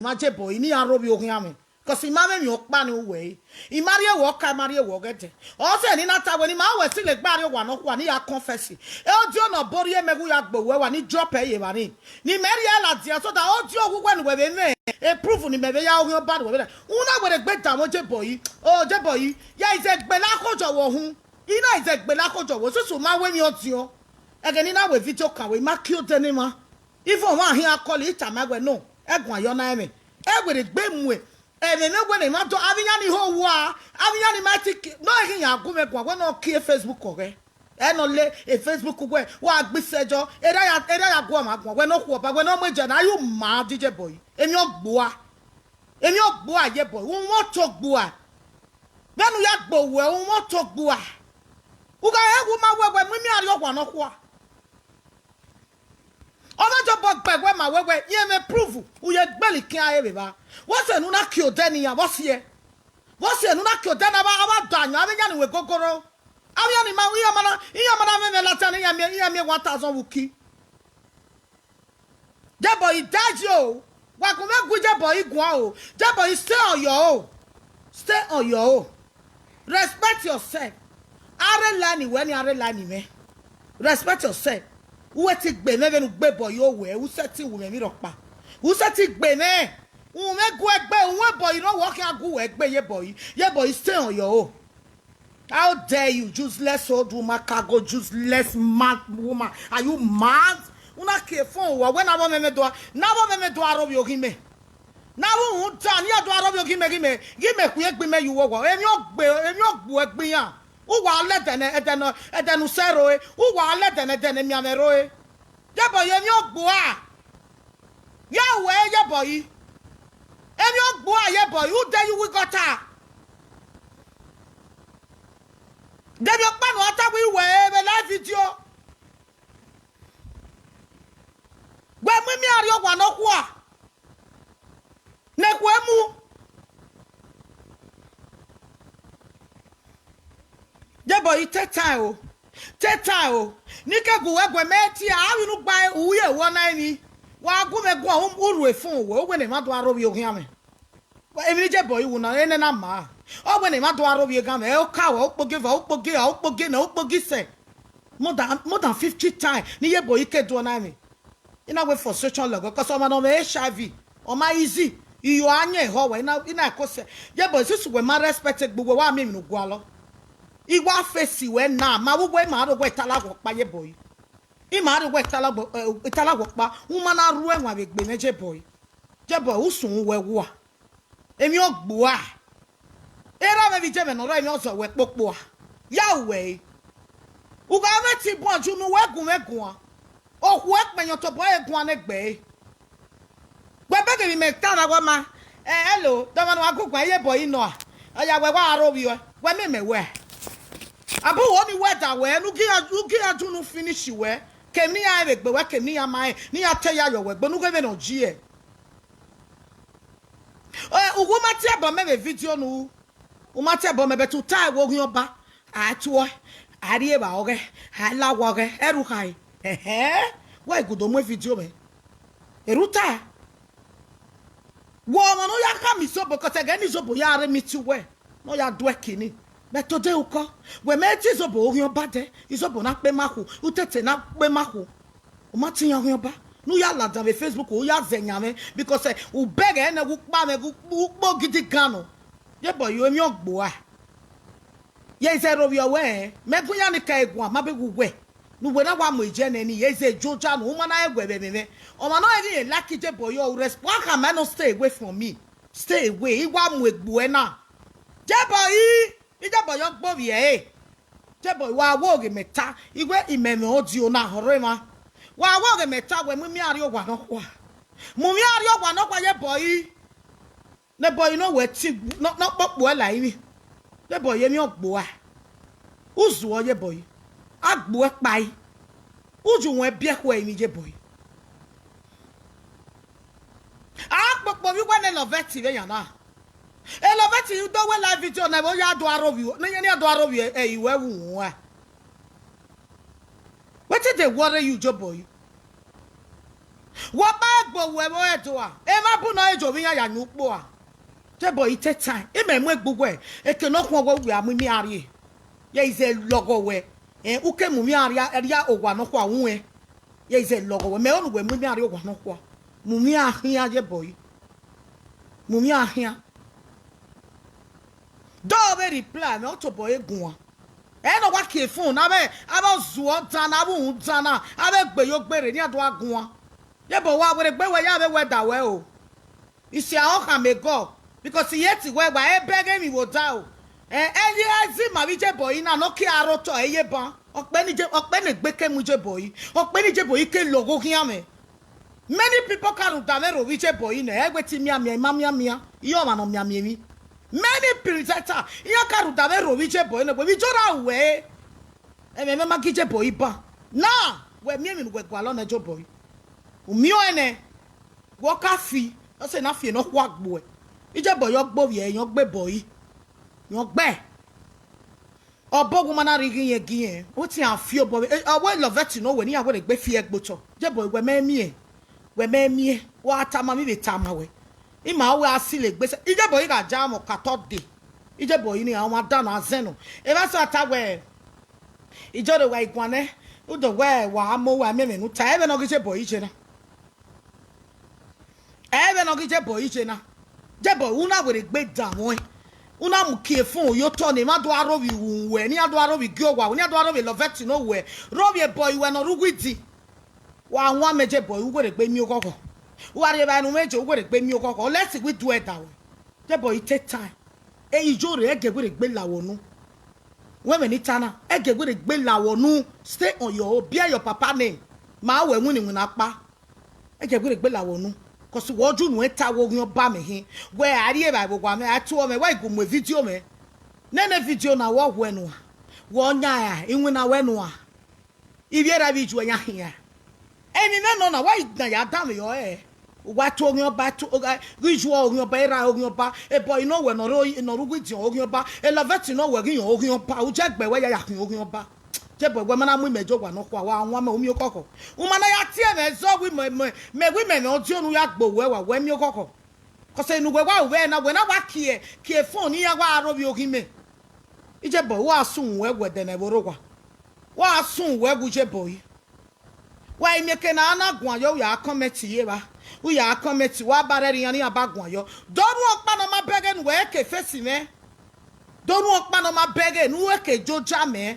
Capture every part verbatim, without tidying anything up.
ma je bọ ne iran rhovbiẹ oghian mwẹ, cos I ma mwẹ emwi ọkpa ne uwẹ re. I ma rhie wẹ ọka, I ma rhie wẹ ọghẹdẹ. Ọ sẹ ne I na ta wẹ ne I ma wẹ silo egbe a rrie owa nọkhua ne I ya confess. E odiọn ne ọ bọ orhiọn mẹ ghe u ya gbe owẹ wa ne I drop ẹre ye evba ni, ne imẹ rhie ladian, so that odiọn uwẹ ne uwẹ vbe mwẹ e proof ne imẹ vbe ya oghian ọba ne uwẹ vbe na. U na werriegbe danmwẹ Ojebọyi, Ojebọyi, ya izẹgbe la khodjọ vbe ohun. I na izẹgbe la khodjọ vbe, since u ma wẹ emwi ọdiọn. Ẹghẹ ne I na wẹ video kan wẹ, I ma kie odẹ ne emwa. Even ọmwa khian call, I tama wẹ no, ẹguae yọ na ẹmwẹ. Ẹ werriegbe mu ẹmwẹ mwẹ wẹ ne emwa do, avbe iran ni ho owa, avbe iran ni ma ti ki, ne ọ ghi ya gu mwẹ guan wẹ ne ọ kie Facebook ọghẹ. Ẹ ne ọ le e Facebook wẹ, wa gbe isẹjọ, erha ya, erha ya gu ọmwa guan, wẹ ne ọ khu ọba, wẹ ne ọ mu edia na, you mad Ojebọyi. Emwi ọgbua. Emwi ọgbua Ojebọyi, u mwẹ otọ ogbua. Vbene u ya gbe owẹ, u mwẹ otọ ogbua. U gha rẹn wẹ u ma wẹ wẹ mu imian rrie owa nọkhua. Ọ ma jọ obọ gbe wẹ ma wẹ wẹ, rẹn mwẹ prove, u ye gbẹlẹ ikian ẹre vbe evba. Vbọsiẹ ne u na kie odẹ ne iran, vbọsiẹ? Vbọsiẹ ne u na kie odẹ ne a vba, a vba da yan avbe iran ni ru egogoro? Avbe iran ni ma, iran ma na, iran ma na mwẹ mwẹ ladian ne iran miẹn, iran miẹn one thousand vbe uki. Ojebọyi, dayi o, wa gu mwẹ gu Ojebọyi guan o. Ojebọyi, stay on your own. Stay on your own. Respect yourself. A rre line wẹ ni, a rre line mwẹ. Respect yourself. U wẹ te gbe mwẹ vbene u gbe bọyi owẹ, u sẹtin wu mwẹ emwi rhọkpa. U sẹtin gbe mwẹ. U mwẹ gu egbe, u mwẹ bọyi ne ọ wẹ ọ khian gu wẹ egbe, Ojebọyi. Ojebọyi, stay on your own. How dare you, useless old woman, cargo, useless mad woman. Are you mad? U na kie phone wẹ, wẹ ne avbe ọmọ mwẹ do a, ne avbe ọmọ mwẹ do a rhovbiẹ oghi mẹ. Ne avbe uhunmwu da ne iran do a rhovbiẹ oghi mẹ, ghi mẹ, ghi mẹ khuiegbe mẹ ye uwu owa. Emwi ọgbe, emwi ọgbuẹ gbe iran. Uwa lẹ ẹdẹ ne, ẹdẹ ne, ẹdẹ ne usẹ rre, uwa lẹ ẹdẹ ne, ẹdẹ ne emianmwẹ rre. Ojebọyi, emwi ọgbua. Ya wẹ Ojebọyi. Emwi ọgbua Ojebọyi, u de ye uwu igọta. De emwi ọkpa ne u ra ta wẹ i wẹ vbe live video. Wẹ mu imian rrie owa nọkhua ne ekhue mu. Ojebọyi, take time o, take time o. Ne I ke gu wẹ guẹ, mẹ tie a, avbe unu gba u ye wọ na emwi. Wa gu mwẹ guan, u, u rhie phone wẹ, u wẹ ne emwa do a rhovbiẹ oghian mwẹ. Emwi ne Ojebọyi wu na, enẹ na ma. Ọ wẹ ne emwa do a rhovbiẹ eghan mwẹ, ẹ, oka wẹ, ukpogi eva, ukpogi ra, ukpogi na, ukpogi sẹ. More than, more than fifty time ne Ojebọyi ke do na emwi. I na wẹ frustration lọghọ, cos ọmwa ne ọ mwẹ H I V, ọ ma easy, iyo a yan ehọ wẹ, I na, I na ko sẹ. Ojebọyi, since wẹ ma respect egbe uwẹ, wa miẹn emwi ne u gualọ. I wa face wẹ na, ma vbe uwẹ, I ma rho wẹ italaghe ọkpa Ojebọyi. I ma rho wẹ italaghe, eh, italaghe ọkpa, u ma na ru ẹwaẹn vbe egbe mwẹ Ojebọyi. Ojebọyi, usun wẹ wa. Emwi ọgbua. Erha mwẹ vbe iye mwẹ ne ọ rrọọ emwi ọzọ wẹ kpokpo a. Ya wẹ ẹre. U gha mwẹ eti bun ọju ne uwẹ gu mwẹ guan. Okhuo ẹkpẹn yan tobọ ẹre guan ne egbe ẹre. Wẹ bẹghe emwi mẹ ta na wẹ ma. Ẹ, hello, dọmọ ne wa gu guan Ojebọyi nọ a. Ọ ya wẹ wa aro vbiẹ, wẹ miẹn mẹ wẹ. Abu wo ni wẹ da wẹ, ne u gie iran, u gie iran dunu finish wẹ. Kevbe ne iran rẹn vbe egbe wẹ, kevbe ne iran ma rẹn, ne iran te ya yọ wẹ egbe, ne u ghe vbene ọ ji ẹe. Ẹ, uwu ma tie ẹbọ mẹ vbe video ne u, u ma tie ẹbọ mẹ, but u ta ẹre wẹ oghian ọba, a tuẹ, a rri evba ọghẹ, a la owa ọghẹ, ẹre u khare. Ẹhẹn, wẹ i gudo mu video mwẹ. Erha u ta. Wẹ ọmwa ne ọ ya khama izobo, cos ẹghẹ ne izobo ya rre meet uwẹ, ne ọ ya do ẹki ni. But today u kọ, wẹ mẹ tie izobo oghian ọba dẹ, izobo na kpe ma khu, utete na kpe ma khu. U ma te iran oghian ọba, ne u ya ladian vbe Facebook, u ya zẹ yan mwẹ, because, eh, u bẹghe nẹ, u kpa mwẹ, u, u kpo gidigan nọ. Ye bọ yo emwi ọgboa. Ye zẹ ro vbiẹ wẹ, mẹ gu iran ni ka eguan, ma be wu wẹ. Ne uwẹ na wa mu eje nẹ ni, ye zẹ joja nọ, u ma na rẹn wẹ vbe ẹmwẹ mwẹ. Ọmwa ne ọ ghi like Ijebọyi, u respect, wa khama nọ, stay away from me. Stay away, I wa mu egbe uẹ na. Ijebọyi, Ijebọyi ọgbo vbiẹ ẹre. Ijebọyi, wa wo ghe mẹ ta, I wẹ imẹ mwẹ odio na, ọrọre emwa. Wa wo ghe mẹ ta, wẹ mu imian rrie owa nọkhua. Mu imian rrie owa nọkhua, Ijebọyi. Ne Ijebọyi ne ọ wẹ ẹtin, ne ọ, ne ọ kpokpo ẹe la ivbi. Ijebọyi emwi ọgboa. U zuọ Ijebọyi. A gbe uẹ kpai. U ju wọn biẹ khuẹ emwi Ijebọyi. A kpokpo vbe uwẹ ne Loveth vbe yan na. E Loveth do wẹ live video na, ọ ya do aro vbiẹ, ne iran do aro vbiẹ, ẹ, iwẹ wu wọn. Wetin dey worry you, Ijebọyi? Wẹ ọkpa gbe owẹ vbe ẹdua, emwa bu nọ re jovbi iran ya yin ukpo a. Jebọyi te time, imẹ mu egbe uwẹ, eke ne ọ khuọn wẹ, uwẹ a mu imian rrie. Ye izẹ lọghọ wẹ, eh, u ke mu imian rria, rria owa nọkhua ruẹn. Ye izẹ lọghọ wẹ, mẹ ọrọre ne uwẹ mu imian rrie owa nọkhua. Mu imian khian Jebọyi. Mu imian khian. Do vbe reply mwẹ, ọ tobọ ẹre guan. Ẹ ne ọ wa kie phone, avbe, avbe ọzuọ dan na, avbe uhunmwu dan na, avbe egbe ye ogbe rre, ne iran do gha guan. Yebọ wa werriegbe wẹ ya vbe wẹ da wẹ o. Isia ọ khama egọ, because I hate wẹ wa e bẹghe emwi vbe odaro. Ẹ, ẹ ye ẹzi ma vbe Ijebọyi na ne ọ kie aro otọ ẹre ye ban. Ọ kpẹ ne Ije-, ọ kpẹ ne egbe ke mu Ijebọyi. Ọ kpẹ ne Ijebọyi ke lọghọ khian mwẹ. Many people ka rhunmwuda mwẹ rhovbiẹ Ijebọyi nẹ, ẹ wẹ te I mianmian, I ma mianmian, I re ọmwa ne ọ mianmian emwi. Many presenter, iran ka rhunmwuda mwẹ rhovbiẹ Ijebọyi nẹ, wẹ vbe Ijọ ra ruẹ ẹre. Ẹmwẹ mwẹ ma gie Ijebọyi ban. Na, wẹ miẹn emwi ne uwẹ gualọ nẹ Ijebọyi. U miẹn ọnrẹn nẹ, wẹ ọ ka fi, ọ sẹ ne a fi enọkhua gbe uẹ. Ijebọyi ọ gbe ovbi ẹre, ọ gbe Ebọyi, ọ gbe. Ọbo wu ma na rhie ighi irẹn gie irẹn, wẹ te iran fi obọ vbe, ọ wẹ Lọvẹti ne owẹ ne iran werriegbe fi ẹre gbe otọ. Ijebọyi wẹ mẹ miẹn, wẹ mẹ miẹn, wa tama mwẹ, I vbe tama wẹ. Ima wẹ a silo egbe sẹ, Ijebọyi gha ja mwẹ ọkatọ dee. Ijebọyi ni ọmwa dan nọ, azẹn nọ. Evba sẹ a ta wẹ, Ijoro wa i guan nẹ, u do wẹ wa mu uwa miẹn ẹmwẹ ne u ta, ẹ vbe ne ọ ghi Ijebọyi ye na. Ẹ vbe ne ọ ghi Ijebọyi ye na. Ijebọyi, u na werriegbe danmwẹ. U na mu kie phone ye otọ ne emwa do gha rhovbiẹ uwẹ, ne iran do gha rhovbiẹ igie owa, ne iran do gha rhovbiẹ Lọvẹti ne owẹ, rhovbiẹ Ebọyi wẹ ne ọ rre uwu idi. Wa wan mẹ Ijebọyi, u werriegbe miẹn oghọghọ. U gha rrie evbare ne u mwẹ je, u werriegbe miẹn oghọghọ. Lẹsi wi du ẹre da ruẹ. Ijebọyi te time. E Ijoro ẹgẹ werriegbe la vbe unu. Wẹ ẹmwẹ ne I ta na, ẹgẹ werriegbe la vbe unu. Stay on your own, bear your papa name. Ma wẹ winna iwinna ọkpa. Ẹgẹ werriegbe la vbe unu. Cause wẹ ọjọ unu ẹn ta wẹ oghian ọba mẹ hin. Wẹ a rrie evbare vbe owa mwẹ, a tuọ mwẹ, wẹ I gu mu video mwẹ. Nene video na wẹ ọ huẹ nua. Wẹ ọ yan ra, iwinna wẹ nua. Ivbi erha vbe ijuẹ yan khian. Emwi mwẹ nọ na, wa i dan ya danmwehọ ẹre. Wa tu oghian ọba, tu, ghi ju oghian ọba, erha oghian ọba, Ebọyi ne owẹ ne ọ rre, ne ọ rre uwu idiọn oghian ọba, Lọvẹti ne owẹ ghi yan oghian ọba, u je gbe wẹ ya ya khian oghian ọba. Ijebọyi, wẹ ma na mu imẹ je owa nọkhua, wa wan mẹ, u miẹn oghọghọ. U ma na ya tie mwẹ zọ wẹ mẹ, mẹ, mẹ wẹ imẹ mwẹ ọdiọn ne u ya gbe owẹ wa, wẹ miẹn oghọghọ. Cause ne uwẹ wa ru vbe na, wẹ na wa kie, kie phone ne iran wa ro vbe oghi mẹ. Ijebọyi, wa sun uwẹ wẹ ẹdẹ ne ẹvbo rre owa. Wa sun uwẹ gu Ijebọyi. Wa i miẹn eke ne a na guan yọ, u ya comment ye evba. U ya comment, wa ba rẹrẹ iran ne iran ba guan yọ. Do rhunmwuda ọkpa ne ọ ma bẹghe ne uwẹ ke face mwẹ. Do rhunmwuda ọkpa ne ọ ma bẹghe ne uwẹ ke joja mẹ.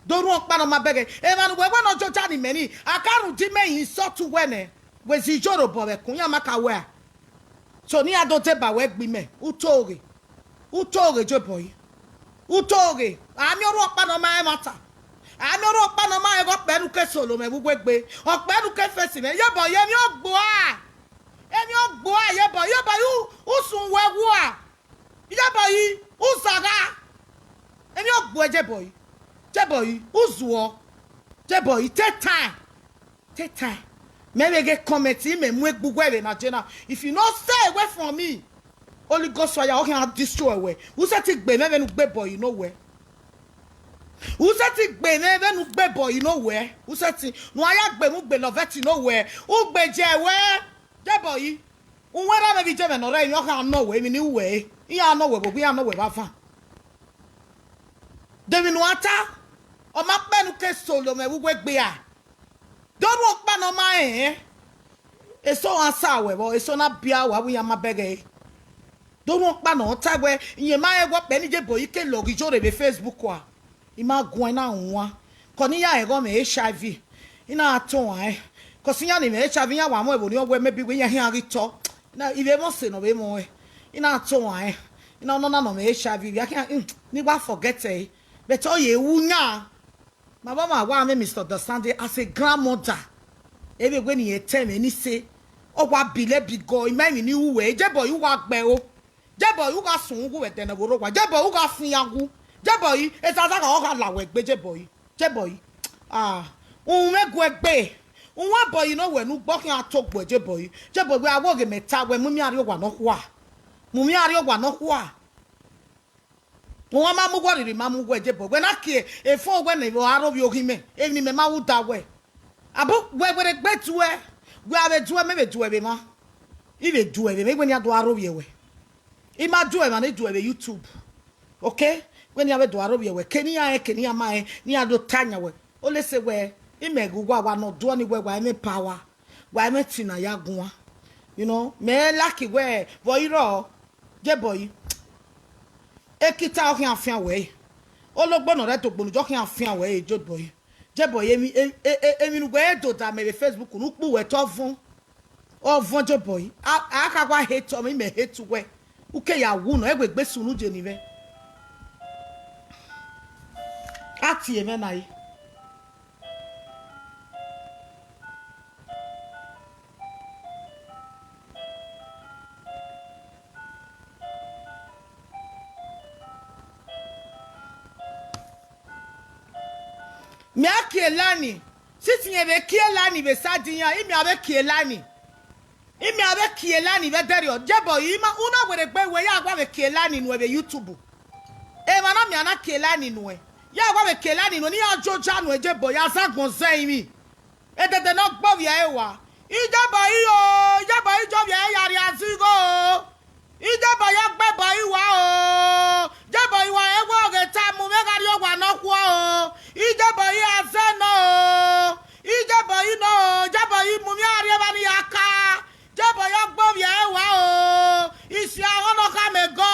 Do rhunmwuda ọkpa ne ọ ma bẹghe. Emwa ne uwẹ wẹ ne ọ joja ne imẹ ni, a ka rhunmwuda imẹ insult uwẹ nẹ. Wẹ zẹ Ijoro obọ vbe ẹkun, iran ma ka wẹ a. So ne iran do deba wẹ gbe imẹ, u to ghe. U to ghe Ijebọyi. U to ghe. A miẹn orhunmwuda ọkpa ne ọ ma rẹn ẹmwata. A miẹn orhunmwuda ọkpa ne ọ ma rẹn ẹghẹ ọkpẹ ne u ke solo mwẹ vbe uwu egbe. Ọkpẹ ne u ke face mwẹ. Ijebọyi, emwi ọ gbua. Emwi ọ gbua, Ijebọyi. Ijebọyi, u, u sun uwẹ wu a. Ijebọyi, u zagha. Emwi ọ gbua Ijebọyi. Ijebọyi, u zuọ. Ijebọyi, take time. Take time. Mẹ vbe ghe comment, imẹ mu egbe uwẹ vbe na je na. If you no stay away from me, Holy Ghost fire, ọ khian destroy wẹ. U sẹtin gbe mwẹ vbene u gbe Ebọyi ne owẹ. U sẹtin gbe mwẹ vbene u gbe Ebọyi ne owẹ. U sẹtin, ne u ya gbe mwẹ ugbe Lọvẹti ne owẹ. Ugbe jẹ wẹ, Ijebọyi. U wẹ erha mwẹ vbe iye mwẹ ne ọ rre emwi, ọ khian nọ wẹ, emwi ne u ru ẹre. Iran nọ wẹ vbe owa, iran nọ wẹ vbe avan. De emwi ne u a ta, ọ ma kpẹ ne u ke solo mwẹ vbe uwu egbe a. Do rhunmwuda ọkpa ne ọ ma rẹn. Eso gha sa wẹ vbọ, eso na bia wa vbe iran ma bẹghe ẹre. Do rhunmwuda ọkpa ne ọ ta wẹ, rẹn ma rẹn wẹ ọkpẹ ne Ijebọyi ke lọghe Ijoro vbe Facebook ua. I ma guan, I na wan. Kọ ne iran ẹghọ mwẹ H I V. I na to wan ẹn. Cause iran ni mwẹ H I V, iran wa mu ẹvbo ni ọ wẹ maybe wẹ iran khian ghi tọ. I na, I vbe mọ ọse ne ọ vbe mọ ẹn. I na to wan ẹn. I na, ọnọna ne ọ mwẹ H I V, vbe a khian, mm, ne I wa forget ẹre. But ọ ye wu yan. Ma vbe ọmwa wa mwẹ misunderstanding as a grandmother. Ẹ vbe wẹ ne irẹn ta ẹmwẹ ni se. Ọ wa bi lẹ bi gọ, I ma emwi ne I ru wẹ, Ijebọyi, u gha gbe ẹro. Ijebọyi, u gha sun uwu vbe ẹdẹ ne ẹvbo rre owa. Ijebọyi, u gha fian wu. Ijebọyi, ezaza gha ọ gha la wẹ egbe, Ijebọyi. Ijebọyi. Ah, u mwẹ gu egbe. U mwẹ Ebọyi ne owẹ ne ugbo khian to gbe Ijebọyi. Ijebọyi, wẹ a wẹ ghe mẹ ta wẹ, mu imian rrie owa nọkhua. Mu imian rrie owa nọkhua. Uwa ma mu uwẹ rhirhi, ma mu uwẹ Ijebọyi. Wẹ na kie efo wẹ ne ọ ra ro vbe oghi mẹ, emwi ne imẹ ma ru da wẹ. Abo wẹ werriegbe tuẹ, Wẹ a vbe duẹ, mẹ vbe duẹ vbe emwa. I vbe duẹ vbe emwa, I wẹ ne iran do aro vbiẹ wẹ. I ma duẹ emwa ne I duẹ vbe YouTube. Okay? Wẹ ne iran vbe do aro vbiẹ wẹ. Kene iran rẹn, kene iran ma rẹn, ne iran do ta yan wẹ. Olese wẹ, imẹ ghe uwa, wa ne ọ duọ ni wẹ, wa mwẹ power. Wa mwẹ ẹtin ne a ya guan. You know, mẹ like wẹ, vbe ọ i rrọọ, Jebọyi. Ekita ọ khian fian wẹ re. Ologbo ne ọ rre Dogbo ne ọ khian fian wẹ re, Jebọyi. Jebọyi, emwi, e, e, e, emwi ne uwẹ do da mẹ vbe Facebook, ne u kpe uwẹ te ọvọn. Ọvọn Jebọyi. A, a kha wa hate ọmwa, imẹ hate uwẹ. U ke ya wu nọ, ẹwe egbe sunu je ni mwẹ. A tie mwẹ na re. Mẹ a kie lani, since irẹn vbe kie lani vbe side iran, imẹ a vbe kie lani. Imẹ a vbe kie lani vbe ẹdẹrriọ, Jebọyi, ima, u na werriegbe wẹ ya wa vbe kie lani nuẹn vbe YouTube. Emwa na miẹn a na kie lani nuẹn, ya wa vbe kie lani nuẹn, ne iran joja nuẹn, Jebọyi, azagbọn zẹ ẹrinmwi. Edede ne ọ gbe ovbi ẹre wa. Ijebọyi o, Ijebọyi je ovbi ẹre ya rria zigho o. Ijebọyi ọgbe Ebọyi wa o. Ijebọyi wa rẹn wẹ ọ ghe ta mu mwẹ gha rrie owa nọkhuo o. Ijebọyi a zẹ nọ o. Ijebọyi nọ o, Ijebọyi mu mwẹ gha rrie evba ne I ya ka. Ijebọyi ọgbe ovbi ẹre wa o. Isi ahọn ne ọ khama egọ.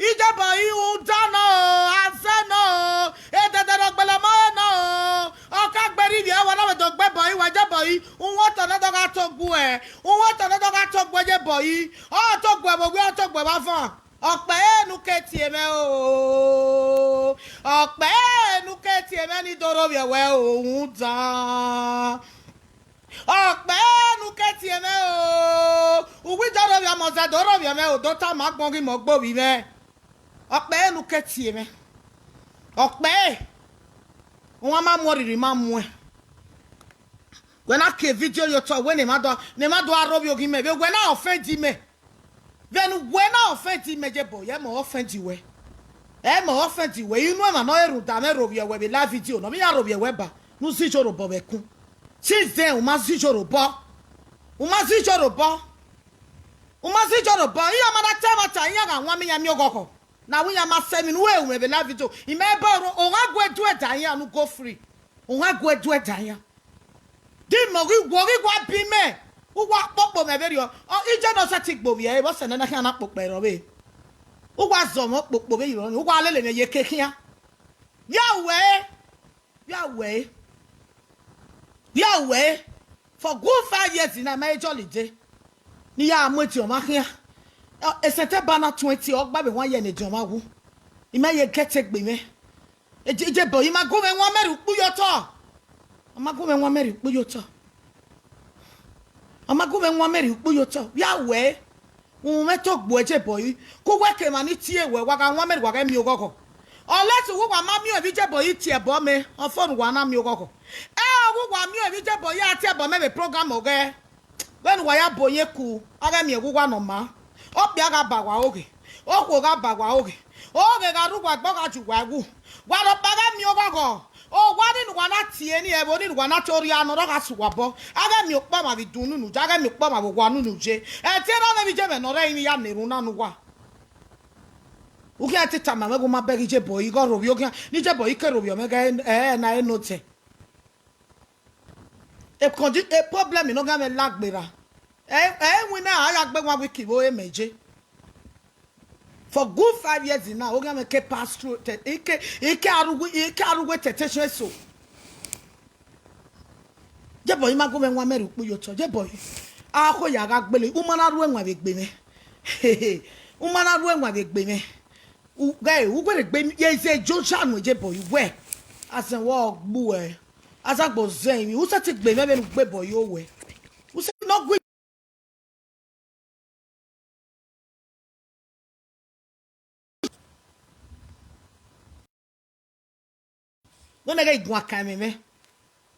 Ijebọyi rhunmwuda nọ o, a zẹ nọ o. Edede ne ọ gbele ọmọ ẹre nọ o. Ọ ka gbe rhie ivbi ẹre wa, ne ọ vbe do gbe Ebọyi wa, Ijebọyi, uhunmwu otọ ne ọ do gha to gbuẹ. Uhunmwu otọ ne ọ do gha to gbuẹ Ijebọyi. Ọ to gbuẹ vbe owiẹ, ọ to gbuẹ vbe avan. Ọkpẹ ne u ke tie mwẹ o, ọkpẹ ne u ke tie mwẹ ne I do rovbiẹ wẹ o, rhunmwuda. Ọkpẹ ne u ke tie mwẹ o, uwu I do rovbiẹ, ọmọ zẹ do rovbiẹ mwẹ o, do tama agbọn ghi mẹ ọgbe ovbi mwẹ. Ọkpẹ ne u ke tie mwẹ. Ọkpẹ, uwa ma mu ọrhirhi, ma muẹn. Wẹ na kie video ye otọ wẹ ne emwa do, ne emwa do aro vbe oghi mẹ, vbe wẹ na offend mẹ. Vbene uwẹ na offend mẹ, Ijebọyi, ẹ mẹ offend wẹ. Ẹ mẹ offend wẹ. Inu emwa ne ọ rhunmwuda mwẹ rovbiẹ wẹ vbe live video nọ, vbe iran rovbiẹ wẹ ba, ne u zẹ iyoro obọ vbe ẹkun. Since then, u ma zẹ iyoro obọ. U ma zẹ iyoro obọ. U ma zẹ iyoro obọ. Iran ma na ta ẹmwata, iran gha wan mẹ, iran miẹn oghọghọ. Ne avbe iran ma sẹ emwi ne u ru mwẹ vbe live video. Imẹ ebo ro, ọ gha gu ẹdẹ da iran ne u go free. Ọ gha gu ẹdẹ da iran. Di mẹ ghi wo ghi wa bi mẹ, u wa kpokpo mwẹ vberriọ. Ọ, iye ne ọ sẹtin gbe ovbi ẹre, vbe ọsẹ nẹ na khian na kpokpo ẹre rre. U wa zọ mwẹ kpokpo vbe irọ ni, u wa lele mwẹ ye eke khian. Via wẹ, via wẹ, via wẹ. For good five years na, ma e jolly day. Ne I ya mu ediọn mwa khian. Ọ, September na twenty, ọ gba vbe one year ne ediọn mwa wu. I ma ye get egbe mwẹ. Eje, Ijebọyi, I ma gu mwẹ wan mẹ rhie ukpu ye otọ. Ọ ma gu mwẹ wan mẹ rhie ukpu ye otọ. Ọ ma gu mwẹ wan mẹ rhie ukpu ye otọ. Via wẹ, u mwẹ to gbuẹ Ijebọyi. Ke uwẹ ke emwa ni tie wẹ, wa gha wan mẹ rhie, wa ghẹ miẹn oghọghọ. Unless uwu wa ma miẹn emwi Ijebọyi tie ẹbọ mẹ, ọ fo ne uwa na miẹn oghọghọ. Ẹ, uwu wa miẹn emwi Ijebọyi a tie ẹbọ mẹ vbe program ọghẹ. Vbene uwa ya bo yẹn ku, a ghẹ miẹn uwu uwa ne ọ maa. Okpia gha ba wa oghe, okhuo gha ba wa oghe, oghe gha rre uwa egbe, ọ gha ju uwa ẹwu. Wa rhọkpa ghẹ miẹn oghọghọ. Owa ni ne uwa na tie ni, ẹvbo ni ne uwa na tie, orria nọ, ọ gha sẹ uwa obọ. A ghẹ miẹn ukpọmwa vbe idunnu ne u ye, a ghẹ miẹn ukpọmwa vbe owa unu ne u ye. Ẹtin erha mwẹ vbe iye mwẹ ne ọ rre ẹrinmwi ya na erhunmwu na ne uwa. U khian te tama mwẹ wẹ u ma bẹghe Ijebọyi, ighẹ ọ rhovbiẹ, ọ khian, ne Ijebọyi ke rhovbiẹ mwẹ ghẹ, ẹ, ẹ, na ẹ nọ otẹ. E problem ne ọ gha mwẹ la gberra. Ẹ, ẹ winna a ya gbe one week vbe ore mẹ je. For good five years now, ọ gha mwẹ ke pass through te-, I ke, I ke a rre uwu, I ke a rre uwu temptation eso. Ijebọyi, ma gu mwẹ wan mẹ rhie ukpu ye otọ, Ijebọyi. Akhuẹ ya gha gbele, u ma na ru ẹwaẹn vbe egbe mwẹ. U ma na ru ẹwaẹn vbe egbe mwẹ. U ghẹ, u werriegbe ye ize Joshua nuẹn, Ijebọyi, wẹ. Azẹn wẹ ọ gbuẹ. Azagbo zẹ ẹrinmwi, u sẹtin gbe mwẹ vbene u gbe Ebọyi owẹ. U sẹtin nọ gu Wẹ ne ọ ghẹ guan kan ẹmwẹ mwẹ.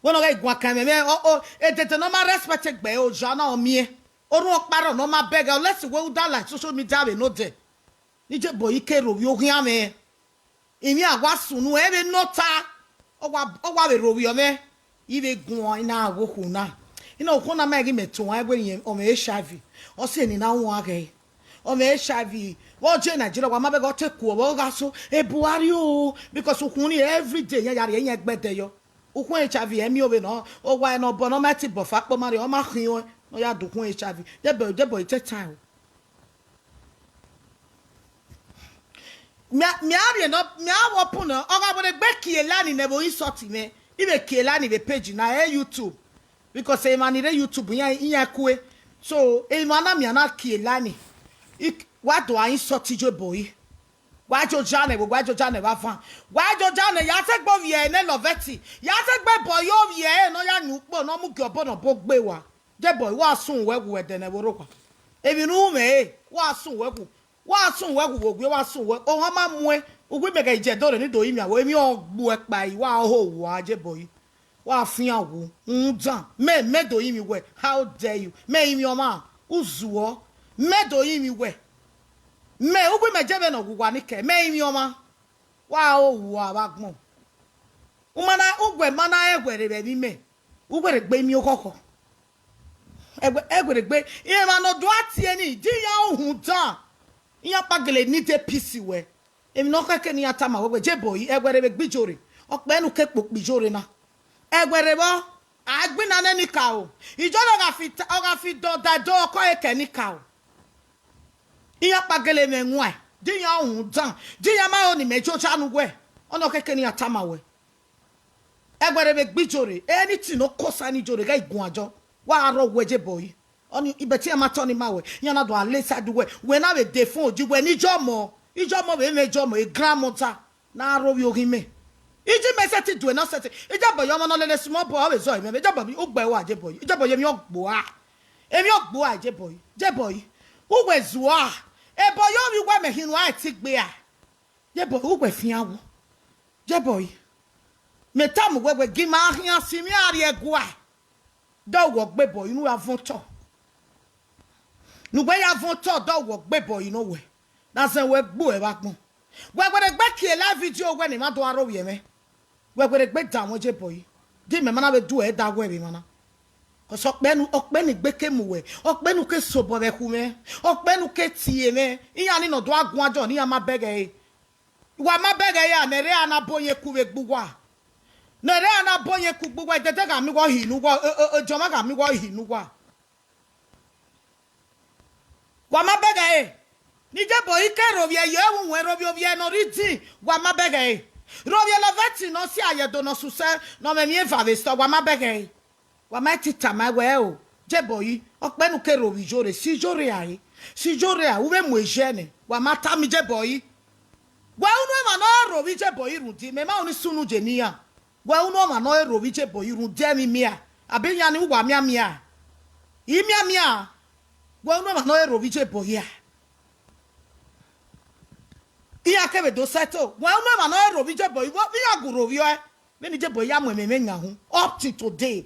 Wẹ ne ọ ghẹ guan kan ẹmwẹ mwẹ. O, o, edede ne ọ ma respect egbe oja na ọ miẹn. Orhunmwu ọkpa rrọọ ne ọ ma bẹghe, unless wẹ u da la social media vbe nodẹ. Ne Ijebọyi ke rhovbiẹ oghian mwẹ. Emwi a wa sunu, ẹ vbe nọ ota. Ọ wa, ọ wa vbe rhovbiẹ mwẹ. I vbe guan, I na gha ghe okhuo na. Ina ukhun na ma ghi mẹ tuan ẹwe rẹn ọmwẹ HIV. Ọ si eni na wan ghẹ. Ọmwẹ HIV, vbe ọ je Nigeria, wa ma bẹghe ọ te kuọ vbe ọ gha so, e Buhari o, because ukhunmwu ni every day, iran ya rhie iran ẹgbẹdẹ yọ. Ukhun HIV, ẹ miẹn ovbe nọ, owa ne ọ bọ ne ọ ma ti bọ fa kpọ ma rrie, ọ ma khian ọẹn, ne ọ ya da ukhun HIV. Debọ, debọ, take time o. Mia, mia rhie nọ, mia vbe open nọ, ọ gha wẹ ne egbe kie line ne ẹvbo insult mwẹ, I vbe kie line vbe page na, ẹ YouTube. Because emwa ni rre YouTube, iran, iran kue. So, emwa na mia na kie line. I, wa do a insult Ijebọre. Wa joja nẹ, wa joja nẹ vbe avan. Wa joja nẹ, ya te gbe ovbi ẹre ne Loveth. Ya te gbe Eboye ovbi ẹre ne ọ ya yin ukpo, ne ọ mu gie ọbo ne ọ bo gbe wa. Ijebọre, wa sun wẹ wu ẹdẹ ne ẹvbo rre owa. Emwi ne u mwẹ re, wa sun wẹ wu. Wa sun wẹ wu, wo gie wa sun wẹ. Ohan ma muẹn, uwu imẹ ghẹ je do rre ni do rinmwian wẹ, emwi ọ gbuẹ kpa i, wa ho wa Ijebọre. Wa fian wu, rhunmwuda, mẹ, mẹ do rinmwian wẹ, how dare you? Mẹ rinmwian ọmwa, u zuọ, mẹ do rinmwian wẹ. Mẹ, uwu imẹ je vbene ọ wu wa ni kẹ, mẹ rinmwian ọmwa. Wa ho wa vbe agbọn. U ma na, uwẹ ma na rẹn ẹguẹ rre vbe ẹmwẹ imẹ, u wẹ rhe gbe miẹn oghọghọ. Ẹguẹ, ẹguẹ rhe gbe, emwa ne ọ do a tie ni, di iran uhunmwu dan, iran kpa gele need peace wẹ. Emwi ne ọ khẹke ne iran tama wẹ, wẹ Ijebọre, ẹguẹ rhe vbe gbe Ijore, ọ kpẹ ne u ke kpokpo Ijore na. Ẹguẹ rhe vbọ, a gbinna nẹ enikaro, Ijore ọ gha fi ta, ọ gha fi dọ da do ọkọ ẹre ke enikaro. Iran kpa gele mwẹ waẹn, di iran uhunmwu dan, di iran ma ho ne imẹ joja ne uwẹ, ọnii ọ khẹke ne iran tama wẹ. Ẹguẹ rhe vbe gbe Ijore, anything ne ọ kosa ne Ijore ghẹ guan jọ, wa rọ wẹ Ijebọre. Ọnii, ibẹtian ma tọ ni ma wẹ, iran na do a la side wẹ, wẹ na vbe de fun oji wẹ ne Ijọmọ, Ijọmọ vbe mwẹ Ijọmọ, e grandmother, na rre ovbi oghi mẹ. Iji mẹ sẹtin due na sẹtin, Ijebọre ọmọ ne ọ lele small boy, ọ vbe zọ mwẹ, Ijebọre, ugbẹ ua Ijebọre, Ijebọre emwi ọ gboa, emwi ọ gboa Ijebọre, Ijebọre, uwẹ zua, Ijebọre ovbi uwẹ mẹ hin ua ẹtin gbe a. Ijebọre, uwẹ fian wu. Ijebọre, mẹ tama uwẹ wẹ, gi ima khian si mwẹ a rrie ẹguae. Dọwọ gbe Ijebọre ne u ya vọn otọ. Ne uwẹ ya vọn otọ, dọwọ gbe Ijebọre ne owẹ. Na zẹ wẹ gbe uẹ vbe agbọn. Wẹ werriegbe kie live video wẹ ne emwa do aro vbiẹ mwẹ. Wẹ werriegbe danmwẹ Ijebọre. Di mẹ ma na vbe du ẹre da wẹ vbe emwa na. Cause ọkpẹ ne, ọkpẹ ne egbe ke mu wẹ, ọkpẹ ne u ke sobọ vbe ẹkhu mwẹ, ọkpẹ ne u ke tie mwẹ, iran ni ne ọ do a guan jọ ne iran ma bẹghe ẹre. Wa ma bẹghe ẹre a, ne ẹre a na bo yẹn ku vbe egbe uwa. Ne ẹre a na bo yẹn ku egbe uwa, edede gha miẹn uwa ohi ne uwa, e, e, e, jọmwa gha miẹn uwa ohi ne uwa. Wa ma bẹghe ẹre. Ne Ijebọre ke rhovbiẹ ye ẹvbo uwẹn, rhovbiẹ ovbi ẹre ne ọ rhie idin, wa ma bẹghe ẹre. Rhovbiẹ Loveth ne ọ si aye do ne ọ susẹ, ne ọ mwẹ emwi eva vbe sẹ, wa ma bẹghe ẹre. Wa ma ti tama wẹ o, Ijebọre, ọkpẹ ne u ke rhovbiẹ Ijore, si Ijore rae, si Ijore rae, u vbe mu ezẹ nẹ, wa ma tama Ijebọre. Wẹ unu emwa ne ọ rhovbiẹ Ijebọre rhunmwuda, mẹ ma unu sunu je ne iran. Wẹ unu emwa ne ọ rhovbiẹ Ijebọre rhunmwuda emwi miẹn, abi iran ni uwa mianmian? I mianmian, wẹ unu emwa ne ọ rhovbiẹ Ijebọre a? Iran kevbe do settle, wẹ unu emwa ne ọ rhovbiẹ Ijebọre, vbe iran gu rhovbiẹ ọe, vbene Ijebọre ya mu ẹmwẹ mwẹ yan uhunmwu up till today.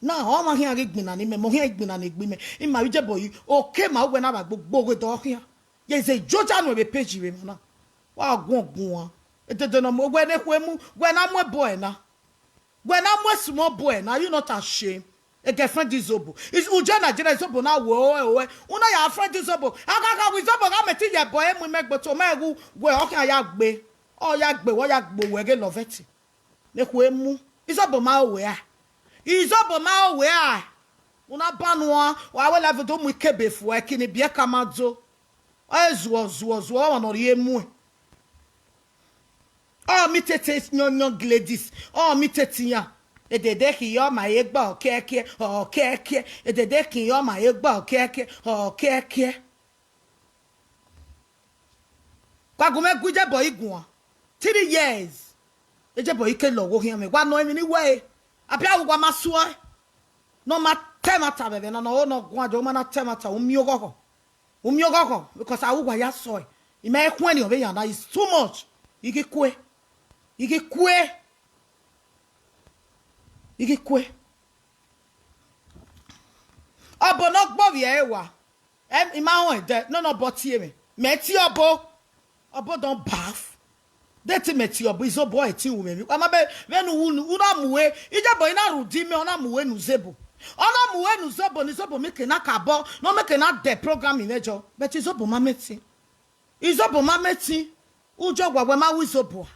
Na ọmwa khian ghi gbinna ne imẹ, mẹ ọ khian ghi gbinna ne egbe imẹ, ima vbe Ijebọre, oke ma uwẹ na vbe agbogbo ghe dọ khian. Ye ze joja nuẹn vbe page vbe emwa na. Wa guan guan. Edede ne ọ mu, wẹ ne ekhue mu, wẹ na mu ẹbọ ẹre na. Wẹ na mu small boy na, you not ashamed? A girlfriend Izobo. Is, u je Nigeria, Izobo na wẹ ọe, ọe. U na ya friend Izobo. A gha gha wẹ Izobo gha mẹ te ye ẹbọ ẹre mu imẹ gbe otọ, ọ ma wu wẹ ọ khian ya gbe. Ọ ya gbe, wẹ ọ ya gbe owẹ ghe Loveth. Ne ekhue mu. Izobo ma ho wẹ a. Izobo ma ho wẹ a. U na ba nuan, wa wẹ live do mu ikebe fua, ẹki ni biẹ ka ma do. Ọ zuọ, zuọ, zuọ, ọmwa ne ọ rhie muẹn. Ọ mi tete yọn yọn Gladys, ọ mi tete iran. Edede khin yọ ma egbe ọkẹkẹ, ọkẹkẹ. Edede khin yọ ma egbe ọkẹkẹ, ọkẹkẹ. Wa gu mwẹ gu Ijebọre guan. Three years. Ijebọre ke lọghọ khian mwẹ. Wa nọ emwi ni wẹ e. Abia ru wa ma suẹ. Ne ọ ma ta ẹmwata vbe ẹvbo na, ne ọ ho ne ọ guan jọ, u ma na ta ẹmwata, u miẹn oghọghọ. U miẹn oghọghọ, because a ru uwa ya sọe. I ma khuẹnniẹn vbe yan na, is too much. I ghi kue. I ghi kue. I ghi kue. Ọbo ne ọ gbe ovbi ẹre wa. Em, I ma rẹn ẹdẹ, nene ọbo tie mwẹ. Mẹ tie ọbo. Ọbo don baff. De te mẹ tie ọbo, Izobo ẹtin ru mwẹ emwi. Wa ma bẹghe, vbene u, u na mu ue, Ijebọre na rhunmwuda imẹ, ọ na mu ue ne Izobo. Ọ na mu uwẹ ne Izobo, ne Izobo mieke na ka bọ, ne ọ mieke na dẹ program mwẹ jọ, but Izobo ma mẹ ẹtin. Izobo ma mẹ ẹtin. Ujọ wa, wẹ ma ru Izobo a?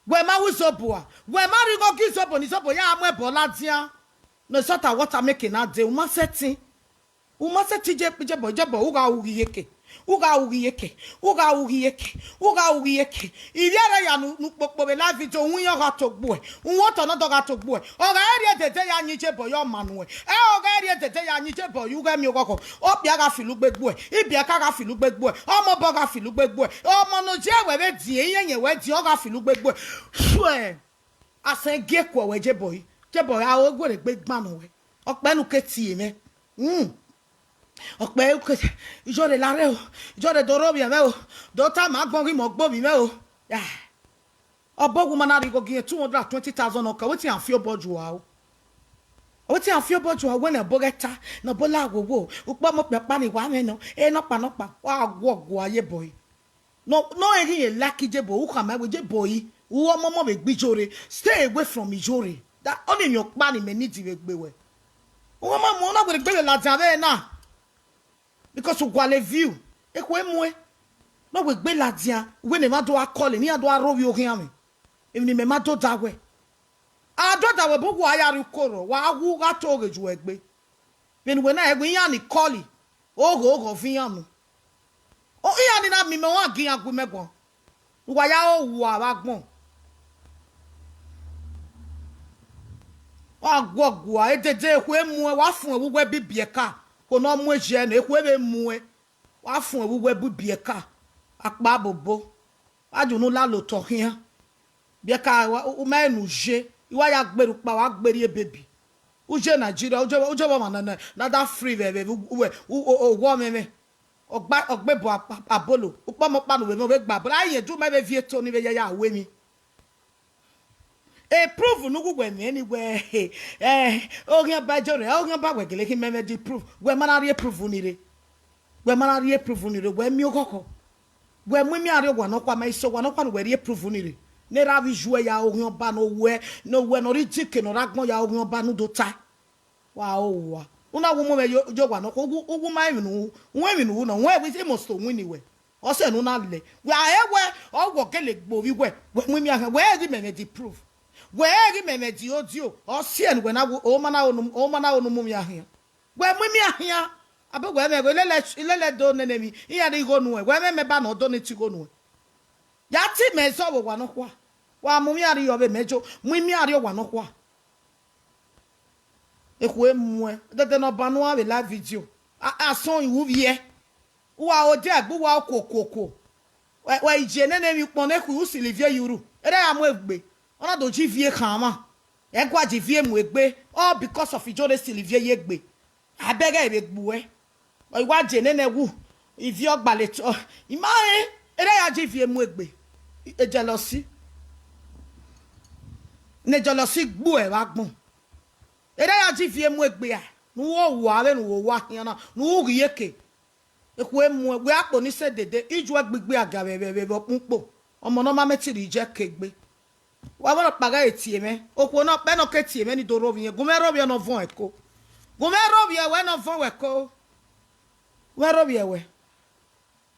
Wẹ ma ru Izobo a? Wẹ ma rhie igho gie Izobo ne Izobo ya mu ẹbọ ladian? Ne salt and water mieke na dẹ, u ma sẹtin. U ma sẹtin je, je bọ, je bọ, u gha ru ghi iyeke. U gha ru ghi iyeke. U gha ru ghi iyeke. U gha ru ghi iyeke. Ivbi ẹre ya ne u, ne u kpokpo vbe live video, u iran ọ gha to gbuẹ. U otọ ne ọ dọ gha to gbuẹ. Ọ gha rhie dede ya yin je bọ ye ọma nuẹn. Ẹ, ọ gha rhie dede ya yin je bọ ye ughẹ miẹn oghọghọ. Okpia gha filo ugbe gbuẹ. Ibiẹka gha filo ugbe gbuẹ. Ọmọ obọ gha filo ugbe gbuẹ. Ọmọ ne ọ ye wẹ vbe diẹn, iyenyen wẹ diẹn, ọ gha filo ugbe gbuẹ. Shuẹ. Asẹ gie kuọ wẹ je bọ yi. Je bọ ya, o were egbe gban nọ wẹ. Ọkpẹ ne u ke tie mwẹ. Hmm. Ọkpẹ u ke, Iyore la rre o. Iyore do rre ovbi mwẹ o. Do tama agbọn ghi mẹ ọgbe ovbi mwẹ o. Ya. Obọ, wẹ ma na rhie igho gie irẹn two hundred and twenty thousand nọ kẹ, wetin a fi obọ ju a o? Wetin a fi obọ ju a? Wẹ ne obọ ghẹ ta, ne obọ la wowo, ukpọmọ okpia ọkpa ni wa mwẹ nọ, e nọkpa nọkpa, wa guọguọ ye bọ yi. No, no, eghi ye like je bọ, u khama wẹ je bọ yi, u ọmọmọ vbe gbe Iyore, stay away from Iyore. That ọni emwi ọkpa ni mẹ need vbe gbe wẹ. U ma mu na were gbe vbe ladian vbe na. Because u gualọ view, ekhue muẹn. Ne ọ wegbe ladian, wẹ ne emwa do a call, ne iran do a rre ovbi oghian mwẹ. Emwi ne imẹ ma do da wẹ. A do da wẹ, bu wa ya rrie uko rrọọ, wa wu gha to ghe ju ẹgbe. Vbene uwẹ na ẹwe iran ni call, ogho ogho viọ iran mu. O, iran ni na miẹn imẹ, ọ gie iran gu imẹ guan. Uwa ya ro owa vbe agbọn. Wa guọguọ, edede ekhue muẹn, wa fuẹn vbe uwu ẹbu ibiẹka, ko ne ọ mu eziẹ nẹ, ekhue vbe muẹn, wa fuẹn vbe uwu ẹbu ibiẹka, akpa bobo, wa ye unu lalo otọ khian. Ibiẹka, wa, u ma rẹn ne u ye, I wa ya gberra ukpa, wa gberra ebebi. U ye Nigeria, u ye, u ye vbe ọmwa na, na, na da free vbe, vbe, vbe, vbe, u, u, u, owa ọmwẹmwẹ. Ọ gba, ọ gbe bu akpa, abolo, ukpọmọ ọkpa ne u vbe mwẹ, u vbe gba abolo. A rẹn ju mẹ vbe viẹ eto ni vbe ya ya ru emwi. E proof ne u gu wẹ mwẹ ni wẹ, eh, oghian ba Iyore, oghian ba wẹ gele khin mẹ mwẹ di proof. Wẹ ma na rhie proof ni rre. Wẹ ma na rhie proof ni rre, wẹ miẹn oghọghọ. Wẹ mu imian rrie owa nọkhua, ma i sẹ owa nọkhua ne uwẹ rhie proof ni rre. Ne erha vbe iye uẹ ya oghian ọba ne owẹ, ne owẹ ne ọ rre idin ke ne ọ rre agbọn ya oghian ọba ne u do ta. Wa ro owa. U na wu mu mwẹ ye, ye owa nọkhua, u wu, u wu ma emwi ne u wu, u wu emwi ne u wu nọ, u wu emwi ne must win wẹ. Ọ sẹ ne u na lẹ. Wẹ a he wẹ, ọ wẹ ọ gele gbe ovbi wẹ, wẹ mu imian khian, wẹ i ghi mẹ mwẹ di proof. Wẹ i ghi mẹ mwẹ di odio, ọ siẹ ne uwẹ na wu, ọ ma na ro ne u, ọ ma na ro ne u mu imian khian. Wẹ mu imian khian, abe wẹ mwẹ wẹ, lele, lele do nene emwi, iran rhie igho nuẹn, wẹ mwẹ mẹ ba ne ọ do ne te igho nuẹn. Ya te imẹ zọ vbe owa nọkhua, wa mu imian rrie ọvbe mẹ jo, mu imian rrie owa nọkhua. Ekhue muẹn, dede ne ọ ban uan vbe live video. A, asọn i wu vbiẹ. Uwa odiẹ egbe uwa okuo okuo okuo. Wẹ, wẹ i je nene emwi ukpọn ne ekhue u siliviẹ ye urhu. Erha ya mu egbe. Ọ na do ji ivie khan mwa. Ẹgua ji ivie mu egbe. All because of Iyore siliviẹ ye egbe. Abẹghe vbe gbe uẹ. Ọ i wa je nene wu. Ivie ọgba le tọ. I ma rẹn. Erha ya ji ivie mu egbe. E jealousy. Ne jealousy gbe uẹ vbe agbọn. Erha ya ji ivie mu egbe a, ne u wo owa vbene u wo owa khian na, ne u ghi iyeke. Ekhue muẹn, wẹ akpo ni sẹ dede, ijuẹ gbigbi a ga vbe, vbe, vbe, vbe ọkpẹn ukpo. Ọmọ ne ọ ma mẹ te rhie iyeke egbe. Wa vbe ọkpa ghẹ tie mwẹ, okhuo ne ọkpẹ ne ọ ke tie mwẹ ni do rhovbiẹ, gu mwẹ rhovbiẹ ne ọ vuọn ẹko. Gu mwẹ rhovbiẹ wẹ ne ọ vuọn wẹ ẹko. Gu mwẹ rhovbiẹ wẹ.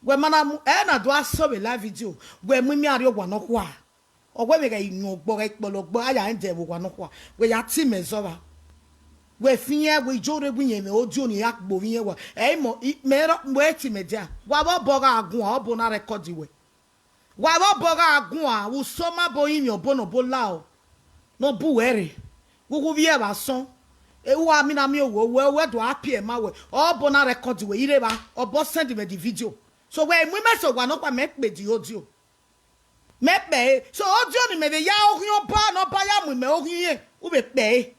Wẹ ma na mu, ẹ na do a sẹ vbe live video, wẹ mu imian rrie owa nọkhua. Ọ wẹ mwẹ ghẹ iyọn ọgbọ, ghẹ ikpọlọ ọgbọ, a ya rẹn dẹ vbe owa nọkhua. Wẹ ya te imẹ zọvba. Wẹ fian, wẹ Iyore, wẹ iyẹn mwẹ odio ni ya gbe ovbi iyẹn wa. Ẹ i mọ, i, mẹ rọ, wẹ te imẹ dia. Wa vbe obọ gha guan, obọ na record wẹ. Wa vbe obọ gha guan, vbe usọ ma bo rinmwian obọ ne obọ lao. Ne ọ bu uwẹ rre. Ghughu vbiẹ vbe asọn. E, u wa mina miẹn owẹ, owẹ, owẹ do a pie ma wẹ. Obọ na record wẹ, i rre evba, obọ send mwẹ the video. So wẹ mu imẹ sẹ owa nọkhua, mẹ kpe di odio. Mẹ kpe ẹre. So odio ni mẹ vbe ya oghian ọba, ne ọba ya mu imẹ oghian irẹn, u vbe kpe ẹre.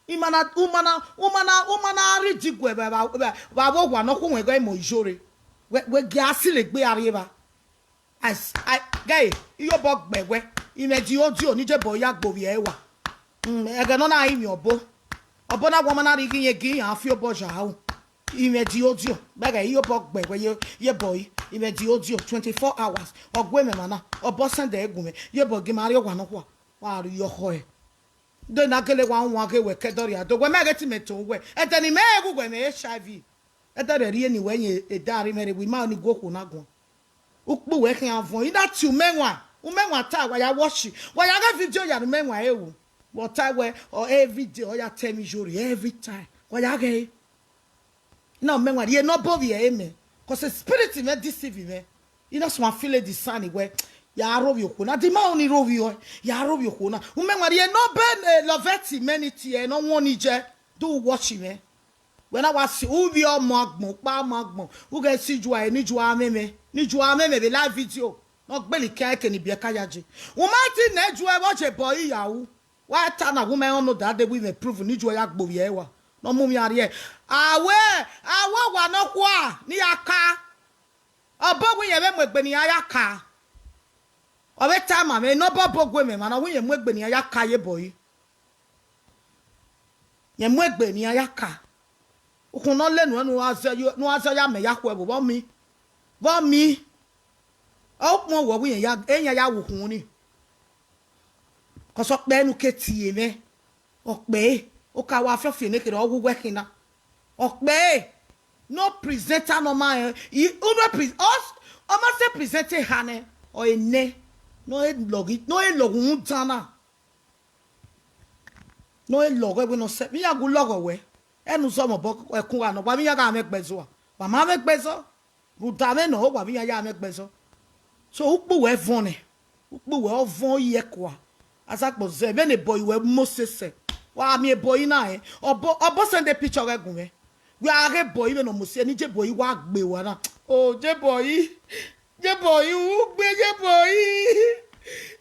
I ma na, u ma na, u ma na, u ma na rhie idiguẹ vbe, vbe, vbe, vbe avbe owa nọkhua, wẹ ghẹ mọ Iyore. Wẹ, wẹ gie a silo egbe a rrie evba. Ai, ai, ghẹ, iyobọ gbe wẹ, imẹ di odio ni je bọ ya gbe ovbi ẹre wa. Mm, ẹghẹ ne ọ na rinmwian obọ. Obọ na wa ma na rhie ighi irẹn gie iran fi obọ ya aro. Imẹ di odio, mẹ ghẹ iyobọ gbe wẹ ye, ye bọ yi. Imẹ di odio twenty-four hours. Ọ gu mwẹ emwa na, obọ send ẹre gu mwẹ. Ye bọ gie ma rrie owa nọkhua. Wa rrie ọkhọ ẹre. Do na gele wa wan ghe wẹ ke ẹdẹ rhia do, wẹ mẹ ghe te imẹ to wẹ. Ẹdẹ ne imẹ ghẹ gu wẹ mẹ H I V. Ẹdẹ rhie ne wẹ yin eda rre imẹ rre, wẹ ima ni gu okhuo na guan. Ukpu wẹ khian vuọn, I na tie umẹwaẹn, umẹwaẹn ta, wa ya watch, wa ya ghe video ya ne umẹwaẹn re ru. Wa ta wẹ, ọ, every day, ọ ya tẹ emwi iyore every time. Wa ya ghe. Na umẹwaẹn rhie ne ọ bọ vbiẹ ẹre mẹ, cause spirit mwẹ deceive mwẹ. I na suẹn feel the sign wẹ, ya rovbiẹ okhuo na, the man ni rovbiẹ ọe, ya rovbiẹ okhuo na. Umẹwaẹn rhie ne ọ bọ, eh, love ti mẹ ni tie ne ọ wọn ni jẹ, do watch mwẹ. Wẹ na wa si uvbi ọmọ agbọn, ukpa ọmọ agbọn, u ghẹ si ijua ẹre, ne ijua mwẹ mwẹ, ne ijua mwẹ mwẹ vbe live video, ne ọ gbele ikan ẹre ke ne ibiẹka ya je. U ma ti nẹ ijua ẹvbo je bọ iya ru. Wa ta na, wu mẹ rẹn ọnọda dee, wẹ imẹ prove ne ijua ya gbe ovbi ẹre wa, ne ọ mu mwẹ arriẹ. A wẹ, a wẹ owa nọkhua ne I ya ka. Ọbọ wẹ irẹn vbe mu egbe ne iran ya ka. Ọ vbe ta ma mwẹ, ne ọbọ ọbọ gu mwẹ emwa na, wẹ irẹn mu egbe ne iran ya ka ye bọ yi. Irẹn mu egbe ne iran ya ka. Ukhun ne ọ le nuẹn ne uwa zẹ yo, ne uwa zẹ ya mẹ ya khu ẹvbo, vbọ mi? Vbọ mi? Ọ ukpọn wọ wẹ irẹn ya, iran ya wu ukhun ni. Cause ọkpẹ ne u ke tie mwẹ. Ọkpẹ, ọ ka wa fiọfiọ ne kherhe ọ wu uwẹ khin na. Ọkpẹ, no presenter ne ọ ma rẹn, I, unu pre-, ọ, ọ ma sẹ presenter eha nẹ, ọ enẹ, ne ọ lọghe, ne ọ lọghe rhunmwuda na. Ne ọ lọghọ ẹvbo ne ọ sẹ, vbe iran gu lọghọ wẹ. Ẹne u zọ mwẹ obọ ẹkun gha nọ, wa vbe iran gha mwẹ gbe ẹzọ a? Wa ma mwẹ gbe ẹzọ. Rhunmwuda mwẹ nọ, wa vbe iran ya mwẹ gbe ẹzọ. So, ukpu wẹ vọn nẹ, ukpu wẹ ọ vọn ye ẹkua. Azagbọn zẹ, vbene bọ yi wẹ Moses sẹ, wa miẹn bọ yi na rẹn, ọbọ, ọbọ send picture ọghẹ gu mwẹ. Wẹ a ghe bọ yi vbene ọ Moses, ne je bọ yi wa gbe wa na. O, je bọ yi. Ye bọ yi, u gbe, ye bọ yi.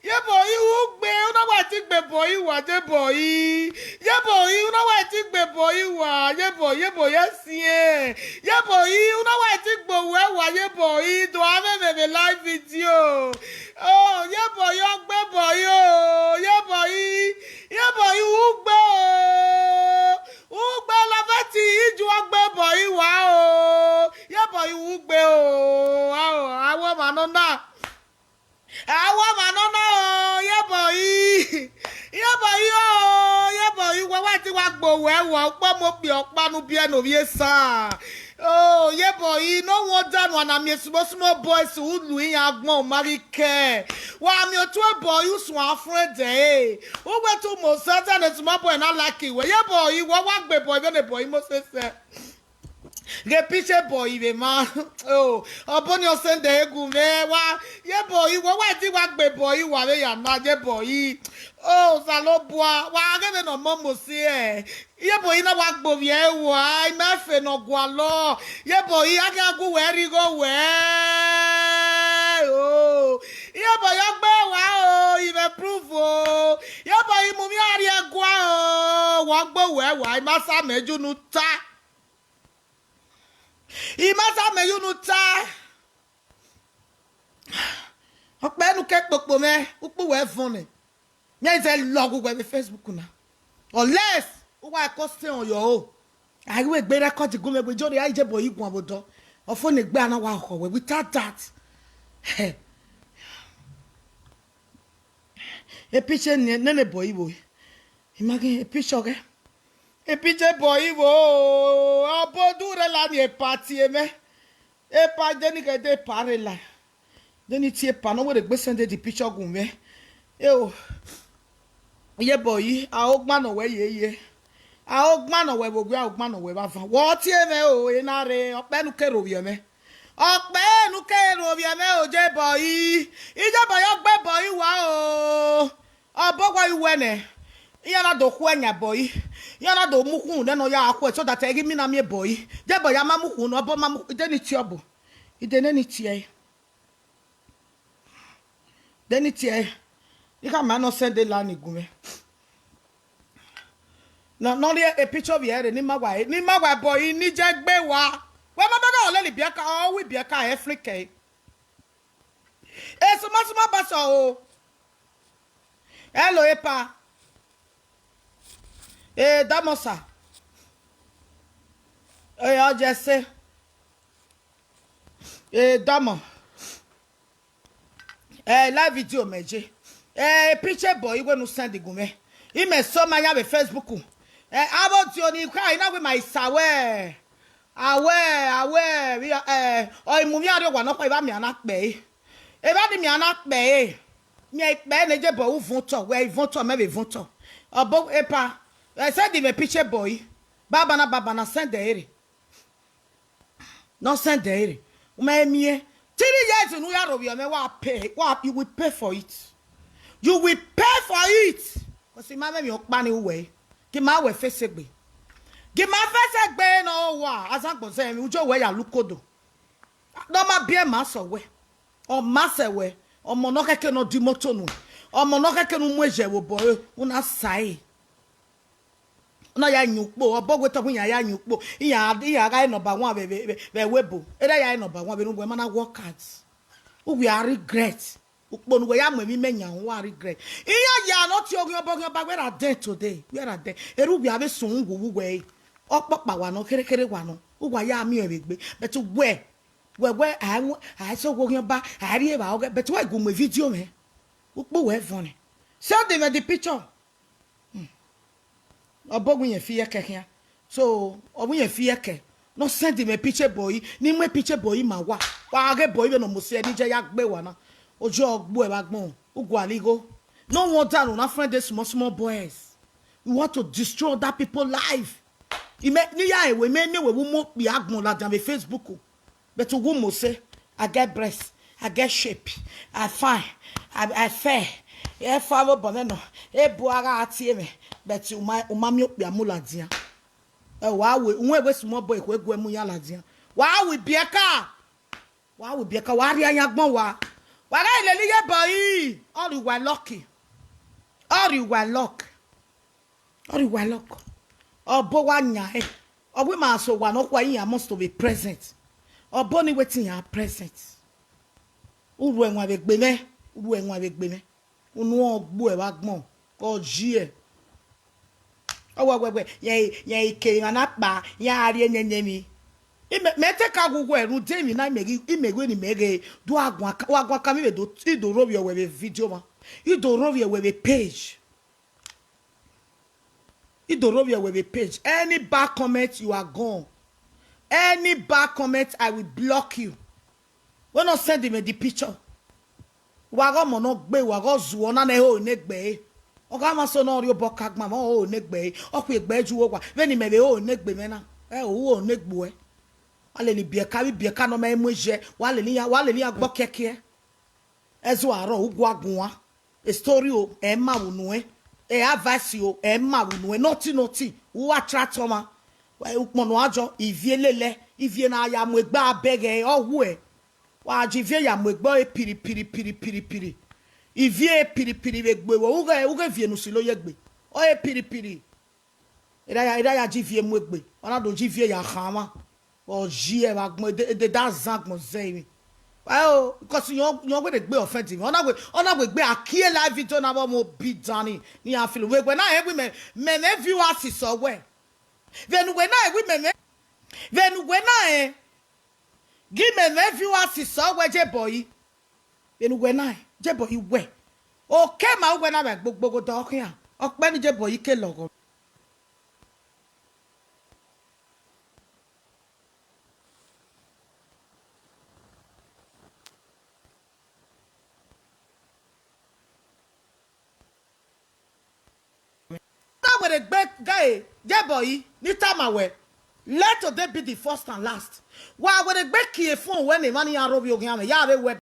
Ye bọ yi, u gbe, u na wa ti gbe bọ yi wa, ye bọ yi. Ye bọ yi, u na wa ti gbe bọ yi wa, ye bọ, ye bọ yi ẹsiẹn. Ye bọ yi, u na wa ti gbe owẹ wa, ye bọ yi. Do a mwẹ mwẹ vbe live video. O, ye bọ yi, ọ gbe bọ yi o, ye bọ yi. Ye bọ yi, u gbe o. Ugbe lọvẹti iju ọgbe bọ yi wa o, ye bọ yi ugbe o, a o, a wẹ ọmwa nọ na, a wẹ ọmwa nọ na o, ye bọ yi, ye bọ yi o, ye bọ yi, wẹ wa ti wa gbe owẹ wa ukpọmọ okpia ọkpa ne u biẹ ne ovbi esan. O, ye bọ yi, ne ọ wọn ọda nua na miẹn small small boys ru lu iran agbọn, u ma ghi kẹ. Wa miẹn otu ebọ yi usun afrẹn dẹ e. U wẹ te u mose ẹzẹ ne small boy na like wẹ. Ye bọ yi, wẹ wa gbe bọ yi vbene bọ yi mose sẹ. Ghe picture bọ yi vbe ma. O, ọbọ ni ọ send ẹre gu mwẹ wa. Ye bọ yi, wẹ wa di wa gbe bọ yi wa vbe ya na, ye bọ yi. O, Osanobua, wa ghe vbene ọ mose ẹ. Ye bọ yi na wa gbe ovbi ẹre wa, I ma fe ne ọ gualọ. Ye bọ yi, a khian gu wẹ rhie igho wẹ. O, ye bọ yi, ọ gbe wa o, I mwẹ proof o. Ye bọ yi, mu mwẹ arriẹ gua o, wa gbe owẹ wa, I ma sa mẹ yu ne u ta. I ma sa mẹ yu ne u ta. Ọkpẹ ne u ke kpokpo mwẹ, ukpu wẹ vọn nẹ. Mẹ zẹ lọghe uwẹ vbe Facebook na. Unless u wa ko sẹ ọyọ o. A ghi wẹ egbe record gu mwẹ wẹ Iyore a i je bọ yi guan vbe odọ. Ọfo ne egbe a na wa khọ wẹ. Without that, e picture nene bọ yi vbo. I ma ghe e picture ọghẹ. E picture bọ yi vbo. Ọbo du rre la ni epa tie mwẹ. Epa de ni ghẹ de epa rre la. De ni tie epa ne ọ wẹ rhe gbe send the picture gu mwẹ. Eo. Ye bọ yi, a ogban nọ wẹ yeye. A ogban nọ wẹ vbe owie, a ogban nọ wẹ vbe avan. Wẹ ọ tie mwẹ o, ena rre, ọkpẹ ne u ke rhovbiẹ mwẹ. Ọkpẹ ne u ke rhovbiẹ mwẹ o, ye bọ yi. Ye bọ yi, ọ gbe bọ yi wa o. Ọbọ wa i wẹ nẹ, iran na do khuẹ yan bọ yi, iran na do mu ukhunmwu nẹ ne ọ ya khuẹ, so that ẹ ghi mina miẹn bọ yi. Ye bọ yi, a ma mu ukhunmwu nẹ, ọbọ ma mu, ide ni tie ọbọ, ide nene tie ẹre, ide ni tie ẹre, I khama ne ọ send la ni gu mwẹ. Ne ọ rhie e picture ovbi ẹre ne ima wa, ne ima wa bọ yi, ne I je gbe wa. Wẹ ma dọdọ ọ lele ibiẹka, ọ ru ibiẹka, ẹ frin kẹe. Esumasuma ba sẹ o. Hello, epa. Eh, Damosa. Eh, ọ jẹ sẹ. Eh, Damo. Eh, live video mẹ je. Eh, picture bọ yi wẹ ne u send gu mwẹ. Imẹ so ma yan vbe Facebook. Eh, avbe odio ni kha, I na wẹ ma i sa wẹ. Awẹ, awẹ, vbe, eh, ọ i mu mwẹ arrie owa nọkhua, I vba miẹn a na kpẹre. Evba ni miẹn a na kpẹre. Miẹn ikpẹre ne Iyebọ u vọn otọ, wẹ i vọn otọ, mẹ vbe vọn otọ. Ọbo epa, ẹ send mwẹ picture boy. Babana, babana, send ẹre rre. Ne ọ send ẹre rre. U ma miẹn. Three years ne u ya rhovbiẹ mwẹ, wa pay, wa, you will pay for it. You will pay for it. 'Cause I ma mwẹ emwi ọkpa ni uwẹ. Gi ma wẹ face egbe. Gi ma face egbe ne ọ wa, azagbọn zẹ emwi, u jo wẹ ya lu kodo. Ne ọ ma biẹ ma sẹ wẹ. Ọ ma sẹ wẹ. Ọmọ ne ọ khẹke ne ọ di imoto nuẹn. Ọmọ ne ọ khẹke ne u mu eje vbe obọ ẹre, u na sa ẹre. Na ya yin ukpo, ọbọ wẹ tọ iran ya yin ukpo, iran, iran gha number one vbe, vbe, vbe, vbe ẹvbo ebo. Erha ya number one vbene uwẹ ma na work hard. Uwẹ a regret. Ukpo ne uwẹ ya mu emwi mẹ yan, uwa regret. Iran ya ne ọ tie oghian ọba, oghian ọba, where are they today? Where are they? Erha uwẹ avbe sun wu uwẹ. Ọkpọkpa wa nọ, kherekhere wa nọ. Uwa ya miẹn vbe egbe. But uwẹ, wẹ wẹ, a, a so oghian ọba, a rhie evba ọghẹ. But wẹ gu mu video mwẹ. Ukpo wẹ vọn nẹ. Send mwẹ the picture. Ọbo wẹ irẹn fi ẹkẹ khian. So, ọ wẹ irẹn fi ẹkẹ. Ne ọ send mwẹ picture boy, ne I mu picture boy ma wa. Wa ghe boy vbene ọ mose ẹre ne I ya gbe wa na. Ojo ọ gbuẹ vbe agbọn, u gualọ igho. No wonder ne una friend dey small small boys. You want to destroy other people life. I mẹ, ne I ya rẹn wẹ, I mẹ miẹn wẹ vbe u mu okpia agbọn ladian vbe Facebook. But uwu mose, I get breast, I get shape, I fine, I, I fair. Ẹfa vbe obọ mwẹ nọ, ebu a gha tie mwẹ, but u ma, u ma miẹn okpia mu ladian. Ẹ, wa wẹ, uwẹ wẹ small boy khuẹ guẹ mu yan ladian. Wa wẹ ibiẹka. Wa wẹ ibiẹka, wa rhie ayan agbọn wa. Wa gha lele Iyebọ ri, ọ rhie uwa lucky. Ọ rhie uwa luck. Ọ rhie uwa luck. Ọbo wa yan ẹre. Ọ wẹ ima sẹ owa nọkhua, iran must to be present. Ọbo ni wẹ te iran present. U ru ẹwaẹn vbe egbe mwẹ, u ru ẹwaẹn vbe egbe mwẹ. Unu ọ gbuẹ vbe agbọn, ọ yi ẹe. Ọ wẹ, wẹ, wẹ, rẹn, rẹn i ke emwa na kpa, iran gha rhie nene emwi. Imẹ, mẹ te ka gu wẹ rhunmwuda emwi na, imẹ ghi, imẹ wẹ ne imẹ ghe, do a guan ka, wa guan ka, mi vbe do, I do rhovbiẹ wẹ vbe video mwa. I do rhovbiẹ wẹ vbe page. I do rhovbiẹ wẹ vbe page. Any bad comment, you are gone. Any bad comment, I will block you. Wẹ ne ọ send mwẹ the picture. Wa ghe ọmọ ne ọ gbe, wa ghe ọ zuọ na ne ẹre ho ne egbe ẹre. Ọ gha ma so ne ọ rhie obọ ka agbọn, ọ ho ne egbe ẹre. Ọ khu egbe ẹre ju owa. Vbene imẹ vbe ho ne egbe mwẹ na, ẹ, u ho ne egbe uẹ. Wa lele ibiẹka, vbe ibiẹka ne ọ ma mu eje, wa lele iran, wa lele iran gbe ọkiẹkiẹ. Ẹzọ arọ, u gua guan. E story o, ẹ ma vbe unu ẹn. E advice o, ẹ ma vbe unu ẹn. Nothing, nothing. U wa try tọ ọmwa. Wa, ukpọn ne ọ jọ, ivie lele, ivie na ya mu egbe abẹghe, ọ wu ẹe. Wa ji ivie ya mu egbe ọre piri, piri, piri, piri, piri. Ivie piri, piri vbe egbe vbo, u ghe, u ghe ivie ne u si lo ye egbe. Ọre piri, piri. Erha ya, erha ya ji ivie mu egbe, ọ na do ji ivie ya khan mwa. Ọ yi ẹe vbe agbọn, ede, ede da zan agbọn zẹ emwi. Wa o, because yọn, yọn wẹ ne egbe offend mwẹ. Ọ na wẹ, ọ na wẹ egbe a kie live video na vbe ọmọ obi dan ni, ne iran feel. Wẹ, wẹ na rẹn wẹ mẹ, mẹ, mẹ viewers sẹ wẹ. Vbene uwẹ na rẹn wẹ mẹ, mẹ, vbene uwẹ na rẹn, gi mẹ, mẹ viewers sẹ wẹ, Iyebọ ri. Vbene uwẹ na rẹn, Iyebọ ri wẹ. Oke ma uwẹ na vbe gbogbo ghodọ khian. Ọkpẹ ne Iyebọ ri ke lọghọ. Na wẹ ne egbe ghe, Iyebọ ri, ne I tama wẹ, let today be the first and last. Wa wẹ ne egbe kie phone wẹ ne emwa ni ya rhovbiẹ oghian mwẹ, ya vbe wẹ